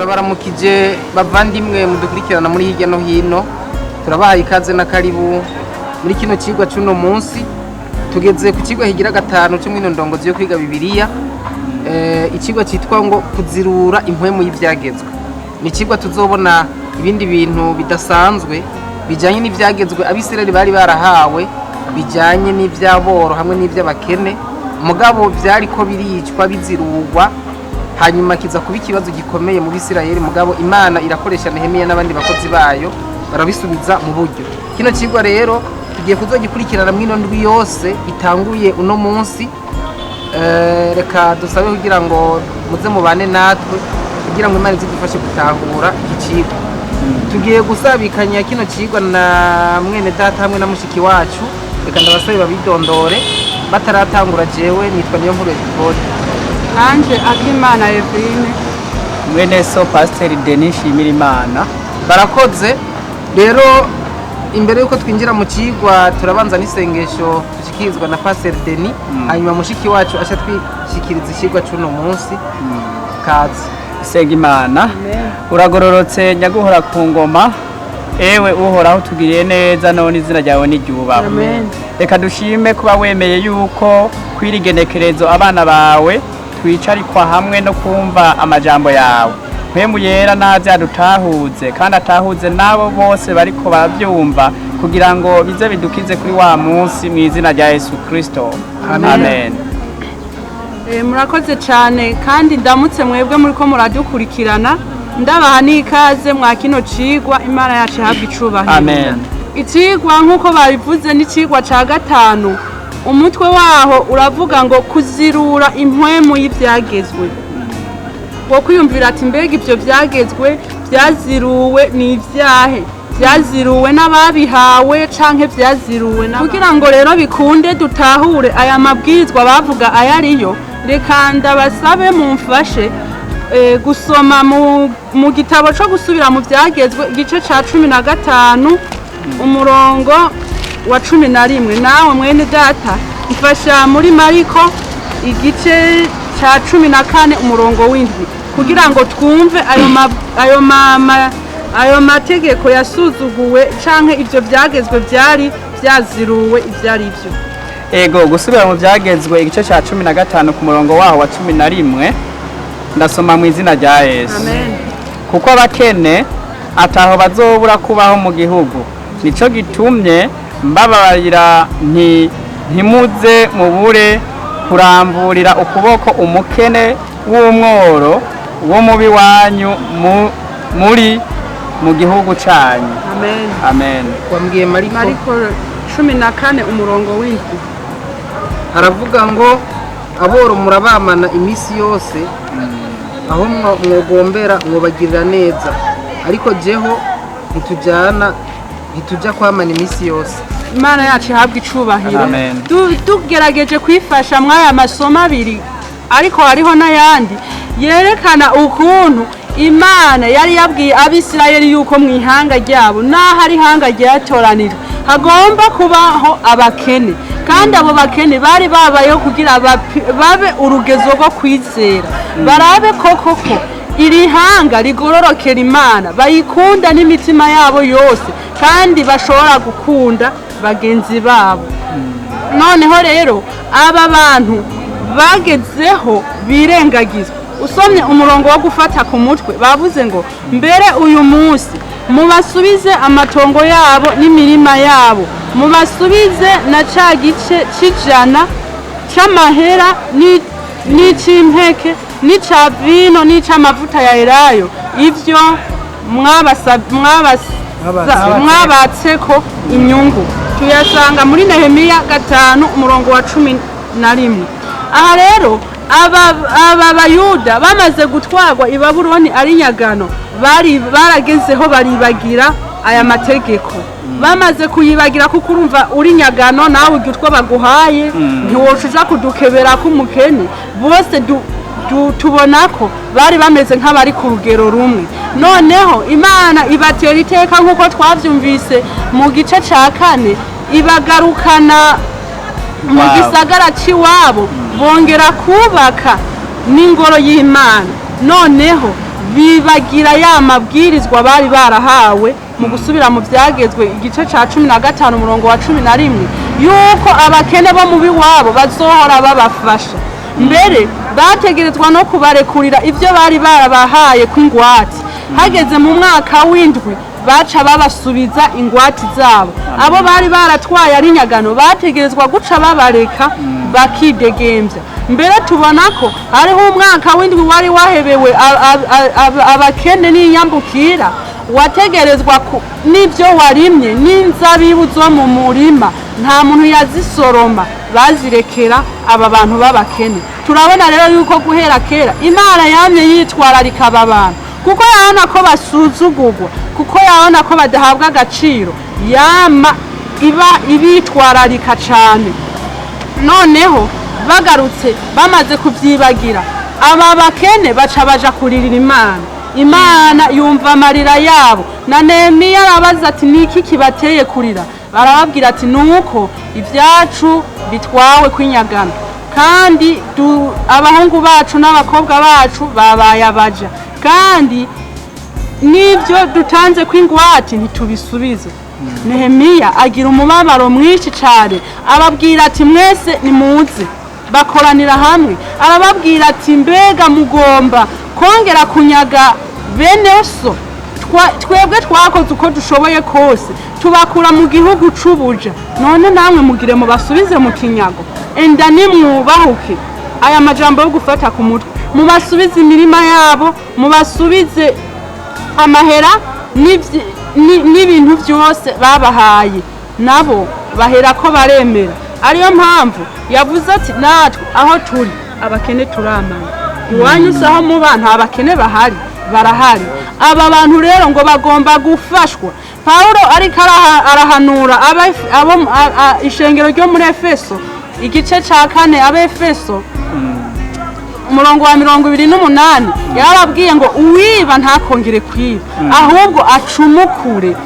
Turabaramukije bavandimwe mudukurikirana muri hirya no hino. Turabahaye ikaze na karibu muri kino cigwa c'uno munsi. Tugeze ku cigwa higira gatanu cyo mwino ndongozi yo kwiga Bibiliya. Icigwa citwa ngo kuzirura impwemu y'ivyagezwe. Ni icigwa tuzobona ibindi bintu bidasanzwe bijanye n'ivyagezwe Abisirayeli bari barahawe, bijanye n'ivy'aboro hamwe n'ivy'abakene, mugabo vyariko biricwa bizirurwa, hanyuma kiza kuba ikibazo gikomeye mu Bisirayeli. Mugabo Imana irakoresha Nehemiya n'abandi bakozi bayo, barabisubiza mu buryo. Kino cigwa rero tugiye kuzogikurikirana mwino ndwi yose itanguye uno munsi. Reka dusabe kugira ngo muze mubane natwe, kugira ngo Imana izidufashe gutahura iki cigwa. Tugiye gusabikanya kino cigwa na mwene data hamwe na mushiki wacu. Reka ndabasabe babidondore bataratangura. Jewe nitwa Niyo Nkuru Edifode. Nanje Akimana Evine. Mwene so Pasiteri Denis Shimirimana. Barakoze. Rero imbere yuko twinjira mu cigwa, turabanza n'isengesho dushikirizwa na Pasiteri Denis, hanyuma mushiki wacu aca twishikiriza icigwa c'uno munsi. Kaze. Senga Imana. Uragororotse nyaguhora ku ngoma, ewe Uhoraho, tugiriye neza, none izina ryawe niryubahwe. Amen. Reka dushime kuba wemeye yuko kw'iri genekerezo abana bawe twicarikwa hamwe no kumva amajambo yawe. Mpwemu Yera naze adutahuze kandi atahuze n'abo bose bariko baravyumva, kugira ngo bize bidukize kuri wa munsi, mu izina rya Yesu Kristo. Amen. Amen. Murakoze cyane, kandi ndamutse mwebwe muri ko muradukurikirana, ndabaha n'ikaze mwa kino cigwa. Imana yacu ihabwa icubahiro. Amen. Icigwa nk'uko babivuze n'icigwa ca gatanu. Umutwe waho uravuga ngo kuzirura impwemu y'ivyagezwe. Wo kwiyumvira ati: mbega ibyo byagezwe byaziruwe ni ibyahe? Byaziruwe n'ababihawe canke byaziruwe? Kugira ngo rero bikunde dutahure aya mabwirizwa bavuga ayo ariyo, reka ndabasabe mumfashe gusoma mu gitabo co gusubira mu byagezwe, igice ca 15, umurongo wa 11. Nawe mwene data, mfasha muri Mariko, igice ca 14, umurongo w'7, kugira ngo twumve ayo mategeko yasuzuguwe canke ivyo vyagezwe vyari vyaziruwe ivyo ari vyo. Ego, gusubira mu byagezwe igice cya 15 ku murongo waho wa 11, ndasoma mu izina rya Yesu. Amen. Kuko abakene ataho bazobura kubaho mu gihugu, nico gitumye mbabarira nti: ntimuze mubure kuramburira ukuboko umukene w'umworo wo mubi wanyu muri mu gihugu canyu. Amen. Amen. Wambwiye Mariko? Mariko 14, umurongo w'7. Haravuga ngo aboro murabamana iminsi yose, aho mwogombera mwobagirira neza, ariko jeho ntitujyana, ntitujya kwamana iminsi yose. Imana yacu ihabwa icubahiro. Amen. Tugerageje kwifasha mw'aya masomo abiri, ariko hariho n'ayandi yerekana ukuntu Imana yari yabwiye Abisirayeli yuko mu ihanga ryabo, n'aho ari ihanga ryatoranijwe, hagomba kubaho abakene, kandi abo bakene bari babayeho kugira babe urugezo rwo kwizera, barabe koko ko iri hanga rigororokera Imana, bayikunda n'imitima yabo yose, kandi bashobora gukunda bagenzi babo. Noneho rero aba bantu bagezeho birengagizwa. Usomye umurongo wo gufata ku mutwe, bavuze ngo: mbere uyu munsi mubasubize amatongo yabo n'imirima yabo, mubasubize na ca gice c'ijana c'amahera n'ic'impeke n'ica vino n'ic'amavuta ya elayo, ivyo mwabatseko inyungu. Tuyasanga muri Nehemiya 5, umurongo wa 11. Aha rero aba Bayuda bamaze gutwarwa i Babuloni ari nyagano, bari baragezeho baribagira aya mategeko. Bamaze kuyibagira, kuko urumva uri nyagano nawe urya utwo baguhaye, ntiwoca uja kudukebera k'umukene. Bose tubona ko bari bameze nk'abari ku rugero rumwe. Noneho Imana ibatera iteka, nk'uko twavyumvise mu gice ca kane, ibagarukana mu gisagara c'iwabo, bongera kubaka n'ingoro y'Imana. Noneho Bibagira ya mabwirizwa bari barahawe mu gusubira mu Byagezwe igice ca 15 umurongo wa 11, yuko abakene bo mu biwabo bazohora babafasha. Mbere bategerezwa no kubarekurira ibyo bari barabahaye kw'ingwate. Hageze mu mwaka w'indwi, baca babasubiza ingwate zabo. Abo bari baratwaye ari nyagano bategerezwa guca babareka bakidegembya. Mbere tubona ko hariho umwaka w'indwi wari wahebewe abakene n'inyambukira, wategerezwa n'ibyo warimye n'inzabibu zo mu murima nta muntu yazisoroma, bazirekera aba bantu b'abakene. Turabona rero yuko guhera kera Imana yamye yitwararika aba bantu, kuko yabona ko basuzugurwa, kuko yabona ko badahabwa agaciro, yama iba ibitwararika cyane. Noneho bagarutse bamaze kubyibagira, aba bakene baca baja kuririra Imana. Imana yumva amarira yabo, na Nehemiya arabaza ati: "Niki kibateye kurira?" Barababwira ati: "Nuko ibyacu bitwawe kwinyagana, kandi abahungu bacu n'abakobwa bacu babaye abaja, kandi n'ibyo dutanze kw'ingwate ntitubisubize." Nehemiya agira umubabaro mwinshi cyane, ababwira ati: "Mwese nimuze." Bakoranira hamwe, arababwira ati: "Mbega mugomba kongera kunyaga bene so? Twebwe twakoze uko dushoboye kose tubakura mu gihugu c'ubuja, none namwe mugire mubasubize mu kinyago? Enda nimwubahuke." Aya majambo yo gufata ku mutwe: mubasubize imirima yabo, mubasubize amahera n'ibintu byose babahaye. Nabo bahera ko baremera. Ariyo mpamvu yavuze ati: "Natwe aho turi abakene turamana." Iwanyu si aho muba nta bakene bahari? Barahari. Aba bantu rero ngo bagomba gufashwa. Pawulo ariko arahanura abo ishengero ryo muri Efeso, igice ca 4, Abefeso, umurongo wa 28, yarababwiye ngo: "Uwiba ntakongere kwiba, ahubwo acumukure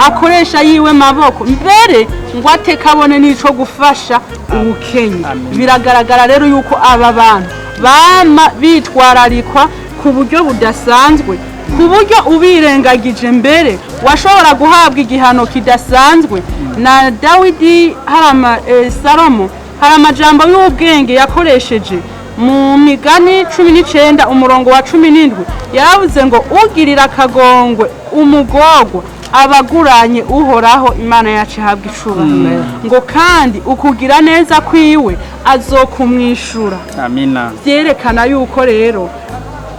akoresha yiwe maboko, mbere ngo atekabone n'ico gufasha ubukenye." Amen. Biragaragara rero yuko aba bantu bama bitwararikwa ku buryo budasanzwe, ku buryo ubirengagije mbere washobora guhabwa igihano kidasanzwe. Na Dawidi harama Salomo hari amajambo y'ubwenge yakoresheje mu Migani 19 umurongo wa 17. Yaravuze ngo: "Ugirira akagongwe umugorwa abaguranye Uhoraho." Imana yacu ihabwa icubahiro. Ngo kandi ukugira neza kwiwe azokumwishura. Amina. Byerekana yuko rero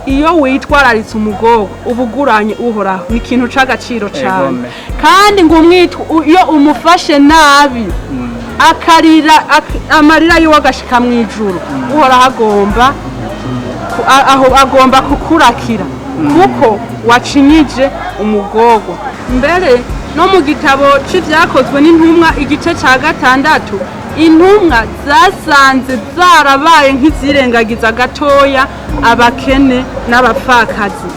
iyo witwararitse umugorwa uba uguranye Uhoraho, ni ikintu c'agaciro cane. Egome. Kandi ngo iyo umufashe nabi akarira, amarira yiwe agashika mu ijuru, Uhoraho agomba aho agomba kukurakira kuko wacinyije umugorwa. Mbere no mu gitabo c'Ivyakozwe n'Intumwa igice ca 6, intumwa zasanze zarabaye nk'izirengagiza gatoya abakene n'abapfakazi.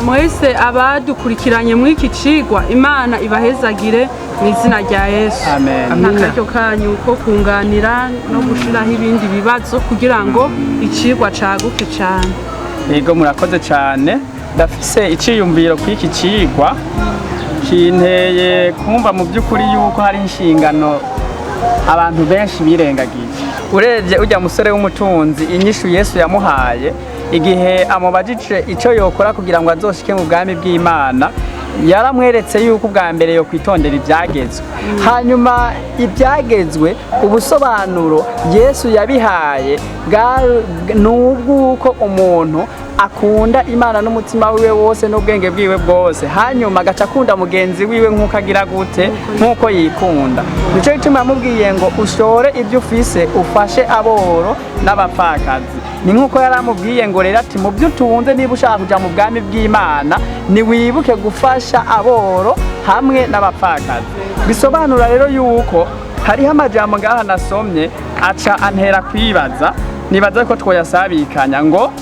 Mwese abadukurikiranye muri iki cigwa, Imana ibahezagire mu izina rya Yesu. Amen. N'akaryo kanyu ko kunganira no gushiraho ibindi bibazo kugira ngo icigwa caguke cane. Yego, murakoze cyane. Ndafise iciyumviro kuri iki cigwa kinteye kumva mu by'ukuri yuko hari inshingano abantu benshi birengagije. Urebye ujya musore w'umutunzi, inyishu Yesu yamuhaye igihe amubajije icyo yokora kugira ngo azoshike mu bwami bw'Imana, yaramweretse yuko ubwa mbere yo kwitondera ibyagezwe. Hanyuma ibyagezwe, ubusobanuro Yesu yabihaye ni ubw'uko umuntu akunda Imana n'umutima wiwe wose n'ubwenge bwiwe bwose, hanyuma agaca akunda mugenzi wiwe nk'uko agira gute, nk'uko yikunda. Nicyo gituma yamubwiye ngo: "Ushore ibyo ufise ufashe aboro n'abapfakazi." Ni nk'uko yari amubwiye ngo rero ati: "Mu byo utunze, niba ushaka kuja mu bwami bw'Imana, niwibuke gufasha aboro hamwe n'abapfakazi." Bisobanura rero yuko hariho amajambo ngaha nasomye aca antera kwibaza, nibaza ko twoyasabikanya, ngo: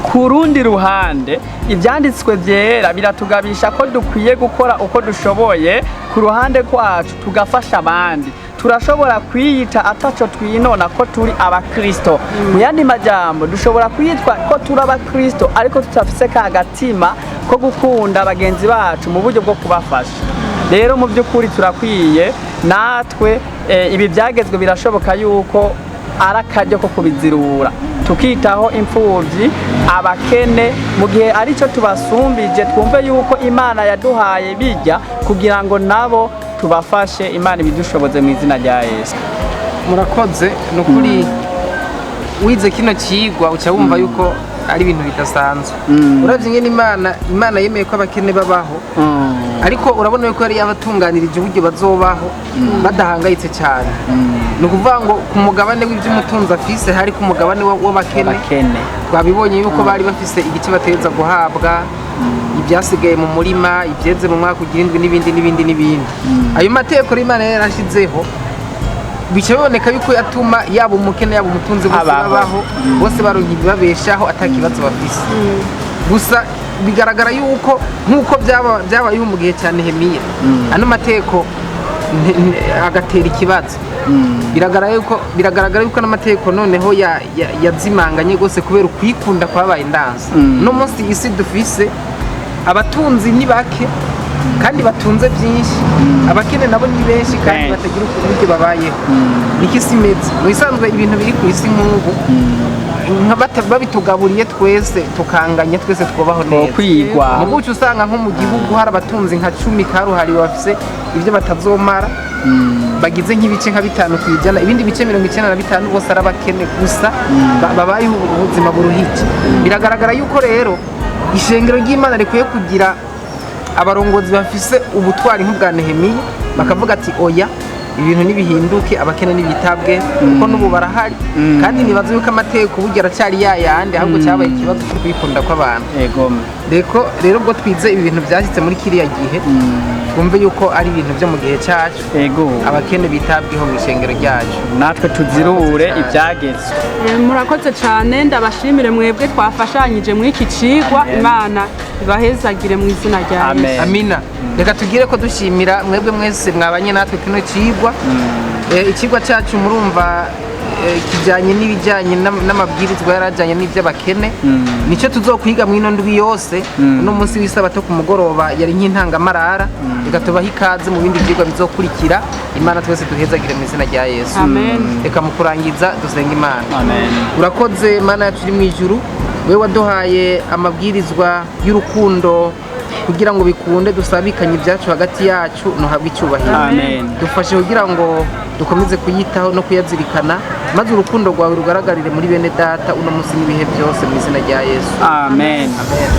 "Ku rundi ruhande, Ibyanditswe Byera biratugabisha ko dukwiye gukora uko dushoboye ku ruhande rwacu tugafasha abandi." Turashobora kwiyita ataco twinona ko turi abakristo. Mu yandi majambo, dushobora kwitwa ko turi abakristo ariko tutafise ka gatima ko gukunda bagenzi bacu mu buryo bwo kubafasha. Rero mu by'ukuri turakwiye natwe, ibi byagezwe birashoboka yuko ari akaryo ko kubizirura, tukitaho imfubyi, abakene, mu gihe aricyo tubasumbije. Twumve yuko Imana yaduhaye bijya kugira ngo nabo tubafashe. Imana ibidushoboze mu izina rya Yesu. Murakoze. Ni ukuri, wize kino cigwa uca wumva yuko ari ibintu bidasanzwe. Uravye ingene Imana yemeye ko abakene babaho, ariko urabona yuko yari yabatunganirije uburyo bazobaho badahangayitse cyane. Ni ukuvuga ngo ku mugabane w'iby'umutunzi afise hari ku mugabane w'abakene. Abakene. Twabibonye yuko bari bafise igice bategereza guhabwa, ibyasigaye mu murima, ibyeze mu mwaka ugira indwi, n'ibindi n'ibindi n'ibindi. Ayo mategeko rero Imana yari yarashizeho, bica biboneka yuko yatuma yaba umukene yaba umutunzi bose Abaho. babaho, bose baronka ibibabeshaho ata kibazo bafise. Gusa bigaragara yuko nk'uko byabayeho mu gihe cya Nehemiya, ano mategeko agatera ikibazo. Biragaragara yuko n'amategeko noneho yazimanganye rwose kubera ukwikunda kwabaye indanza. No munsi isi dufise abatunzi ni bake kandi batunze byinshi, abakene nabo ni benshi kandi Benshi. batagira uburyo babayeho. Niko isi imeze mu bisanzwe. Ibintu biri ku isi nk'ubu nka babitugaburiye twese tukanganya, twese twubaho neza. Twokwigwa. Mu guca usanga nko mu gihugu hari abatunzi nka 10 karuhariwe bafise ibyo batazomara, bagize nk'ibice nka 5%, ibindi bice 95 bose ari abakene gusa, babayeho ubuzima buruhije. Biragaragara yuko rero ishengero ry'Imana rikwiye kugira abarongozi bafise ubutwari nk'ubwa Nehemiya, bakavuga ati: "Oya, ibintu nibihinduke, abakene nibitabwe," kuko n'ubu barahari. Kandi nibaza yuko amategeko burya aracyari yayandi, ahubwo cyabaye ikibazo cyo kwikunda kw'abantu. Egome. Reko rero ubwo twize ibi bintu byashyitse muri kiriya gihe, twumve yuko ari ibintu byo mu gihe cyacu. Abakene bitabweho mu ishengero ryacu. Natwe tuzirure ibyagezwe. Murakoze cyane. Ndabashimire mwebwe twafashanyije muri iki cigwa. Amen. Imana ibahezagire mu izina rya Amen. Yesu. Amina. Reka tugire ko dushimira mwebwe mwese mwabanye natwe kino cigwa. Ikigwa cyacu murumva kijyanye n'ibijyanye n'amabwirizwa yarajyanye n'iby'abakene. Nicyo tuzokwiga mw'ino ndwi yose. Uno munsi w'isabato ku mugoroba yari nk'intangamarara. Reka tubahe ikaze mu bindi byigwa bizokurikira. Imana twese duhezagire mu izina rya Yesu. Amen. Reka mu kurangiza dusenga Imana. Amen. Urakoze Mana yacu uri mu ijuru, we waduhaye amabwirizwa y'urukundo kugira ngo bikunde dusabikanye ibyacu hagati yacu. Ntuhabwe icyubahiro. Amen. Dufashe kugira ngo dukomeze kuyitaho no kuyazirikana, maze urukundo rwawe rugaragarire muri bene data uno munsi n'ibihe byose, mu izina rya Yesu. Amen. Amen.